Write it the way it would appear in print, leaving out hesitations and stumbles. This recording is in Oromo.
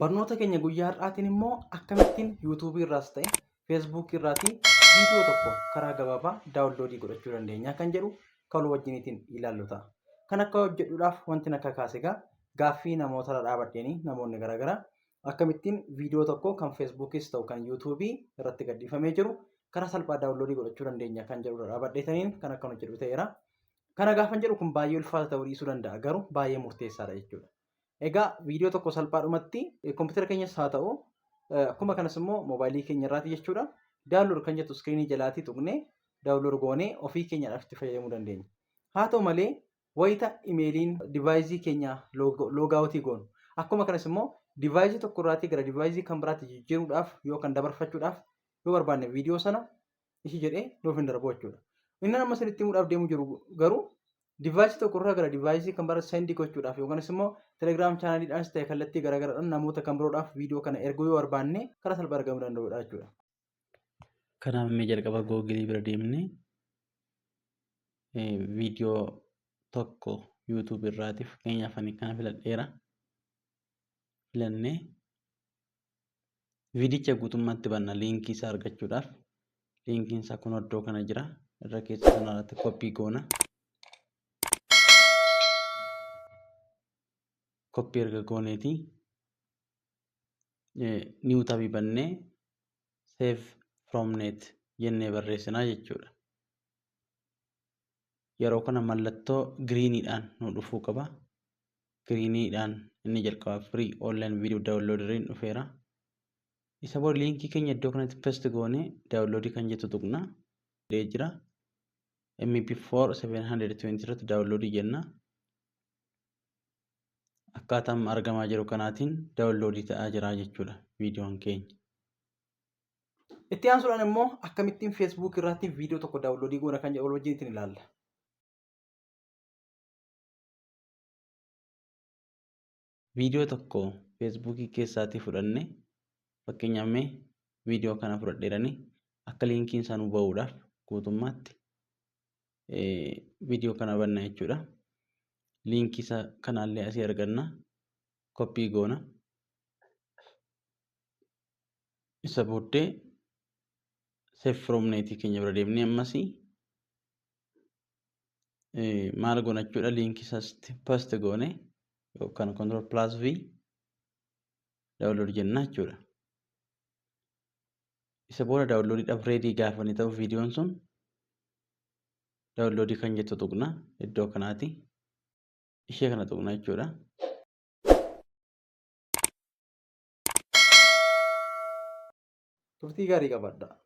Barnoota keenya guyyaa har'aatiin immoo akkamittiin YouTube irraas ta'e Facebook irraatii viidiyoo tokko karaa gabaabaa download godhachuu dandeenya kan jedhu kan wal wajjiniitiin ilaallu ta'a. Kan akka hojjedhuudhaaf wanti na kakaase egaa gaaffii namoota irra dhaabadheeni namoonni garaagaraa akkamittiin viidiyoo tokko kan Facebookis ta'u kan YouTube irratti gadhiifamee jiru karaa salphaa download godhachuu dandeenya kan jedhu irra dhaabadheetaniin kan akkan hojjedhu ta'eera. Kana gaafan jedhu kun baay'ee ulfaata ta'uu dhiisuu danda'a garuu baay'ee murteessaadha jechuudha. Egaa viidiyoo tokko salphaadhumatti kompiitara keenyas haa ta'u akkuma kanas immoo moobaayilii keenya irraati jechuudha. Download kan jettu iskiriinii jalaatii tuqnee download goonee ofii keenyaadhaaf itti fayyadamuu dandeenya. Haa ta'u malee wayita imeeliin divaayizii keenya loogaawutii goonu akkuma kanas immoo divaayizii tokko irraatii gara divaayizii kan biraatti jijjiiruudhaaf yookaan dabarfachuudhaaf yoo barbaanne viidiyoo sana ishi jedhee nuuf hin darbu jechuudha. Inni amma isinitti himuudhaaf deemu jiru garuu divaayisii tokko irraa gara divaayisii kan biraatti sendii gochuudhaaf yookaanis immoo Telegram chaanaliidhaanis ta'e kallattii garaagaraadhaan namoota kan biroodhaaf viidiyoo kana erguu yoo barbaanne karaa salphaa argamuu danda'udha jechuudha. Kanaaf mee jalqaba googilii bira deemnee viidiyoo tokko YouTube irraati fakkeenyaaf ani kana filadheera. Filannee Viidicha guutummaatti banna liinkii isaa argachuudhaaf. Liinkiin isaa kun iddoo kana jira. Irra keessa sana irratti koppii goona. Koppii erga gooneeti niw tabii bannee save from net jennee barreessinaa jechuudha. Yeroo kana mallattoo giriiniidhaan nu dhufuu qaba. Giriiniidhaan inni jalqaba free online video downloaderiin dhufeera. Isa booda liinkii keenya iddoo kanatti paste goonee download kan jettu tuqna. Jira. MP4 720 irratti download jenna. Akkaataa amma argamaa jiru kanaatiin download ta'aa jira jechuudha viidiyoon keenya. Itti aansuudhaan immoo akkamittiin Facebook irratti viidiyoo tokko daawunloodii goona kan jedhu wal wajjin ittiin ilaalla. Viidiyoo tokko Feesbuukii keessaatii fudhanne fakkeenyaaf mee viidiyoo kana fudhadheeranii akka liinkiin isaa nu bahuudhaaf guutummaatti viidiyoo kana banna jechuudha. Liinkii isaa kanaallee asii arganna. Koppii goona. Isa booddee save from net keenya bira deemnee ammas maal goona jechuudha liinkii isaatti paste goone yookaan control plus v download jenna jechuudha. Isa booda downloadiidhaaf ready gaafa inni ta'u viidiyoon sun download kan jettu tuqna iddoo kanaati. Ishee kana tuqna jechuudha. Turtii gaarii qabaadhaa.